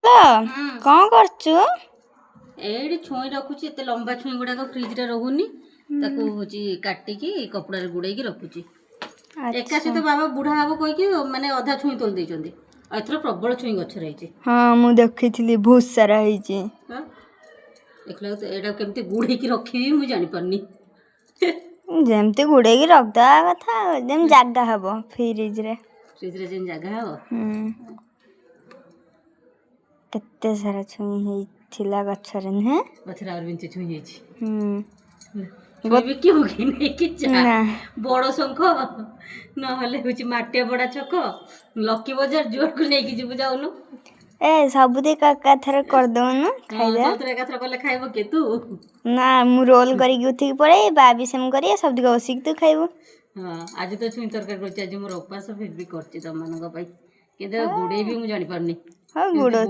କଣ କରୁଛୁ? ଏଇଠି ଛୁଇଁ ରଖୁଛି। ଏତେ ଲମ୍ବା ଛୁଇଁ ଗୁଡାକ ଫ୍ରିଜରେ ରହୁନି। ତାକୁ ହଉଛି କାଟିକି କପଡ଼ାରେ ଗୁଡେଇକି ରଖୁଛି। ଏକା ସହିତ ବାବା ବୁଢା ହବ କହିକି ମାନେ ଅଧା ଛୁଇଁ ତୋଳି ଦେଇଛନ୍ତି। ଆଉ ଏଥର ପ୍ରବଳ ଛୁଇଁ ଗଛ ରହିଛି। ହଁ, ମୁଁ ଦେଖିଥିଲି, ବହୁତ ସାରା ହେଇଛି। ହଁ, ଦେଖିଲା ବେଳକୁ ଏଇଟା କେମିତି ଗୁଡେଇକି ରଖିବି ମୁଁ ଜାଣିପାରୁନି। ଯେମିତି ଗୁଡେଇକି ରଖିଦବା କଥା ଆଉ, ଯେମିତି ଜାଗା ହବ ଫ୍ରିଜରେ। ଫ୍ରିଜରେ ଯେମିତି ଜାଗା ହବ। ହୁଁ, କେତେ ସାରା ଛୁଇଁ ହେଇଥିଲା ଗଛରେ, ନୁହେଁ? ଗଛରେ ଆହୁରି ମେଞ୍ଚେ ଛୁଇଁ ହେଇଛି। ଛୁଇଁ ବିକିବୁ କି ନେଇକି ଯା। ନା। ବଡ ଶଙ୍ଖ ନହେଲେ ହଉଛି ମାଟିଆ ବଡା ଛକ, ଲକି ବଜାର, ଯୁଆଡକୁ ନେଇକି ଯିବୁ ଯାଉନୁ। ଏ ସବୁଦିନ ଏକାଥରେ କରିଦଉନୁ, ଖାଇଦବା। ସବୁଥିରେ ଏକାଥର କଲେ ଖାଇବ କିଏ, ତୁ? ନା, ମୁଁ ରୋଲ କରିକି ଉଠିକି ପଳେଇ ବା ବି ସେମ କରିବା, ସବୁତିକ ବସିକି ତୁ ଖାଇବୁ। ହଁ, ଆଜି ତ ଛୁଇଁ ତରକାରୀ କରୁଛି। ଆଜି ମୋର ଉପାସ, ଫିର ବି କରୁଛି ତମମାନଙ୍କ ପାଇଁ। କିନ୍ତୁ ଗୁଡେଇ ବି ମୁଁ ଜାଣିପାରୁନି। ହଉ, ଗୁଡଉ।